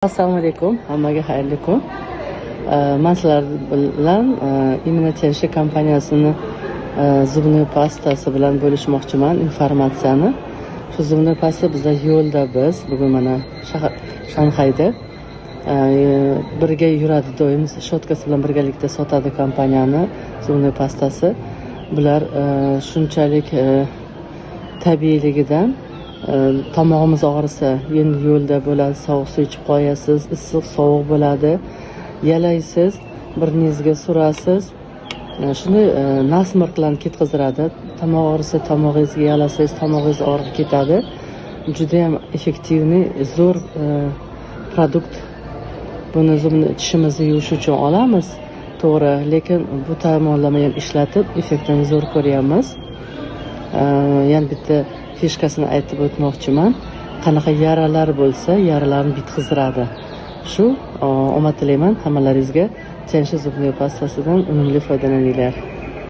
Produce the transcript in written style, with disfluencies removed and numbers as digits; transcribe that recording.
Assalomu alaykum, hammaga xayrli kun. Man sizlar bilan именно Tianshi kompaniyasini зубной pastasi bilan bo'lishmoqchiman informatsiyani. Shu зубной pasta biza yo'lda, biz bugun mana Shanxayda birga yuradi doim, щётка si bilan birgalikda sotadi kompaniyani зубной pastasi. Bular shunchalik tabiiyligidan tomog'imiz og'risa, endi yo'lda bo'ladi, sovuq suv ichib qo'yasiz, issiq sovuq bo'ladi, yalaysiz, burningizga surasiz, shunday насморк larni ketkazdiradi. Tomoq og'risa, tomog'ingizga yalasangiz, tomog'ingiz og'rig'i ketadi. Judayam эффективный, zo'r продукт. Buni зуб ni, tishimizni yuvish uchun olamiz, to'g'ri, lekin bu tomonlama ham ishlatib, effektini zo'r ko'ryapmiz. Yana bitta фишка sini aytib o'tmoqchiman: qanaqa yaralar bo'lsa, yaralarni bitqizdiradi. Shu, omad tilayman hammalaringizga. Tianshi зубной pastasidan unumli foydalaninglar.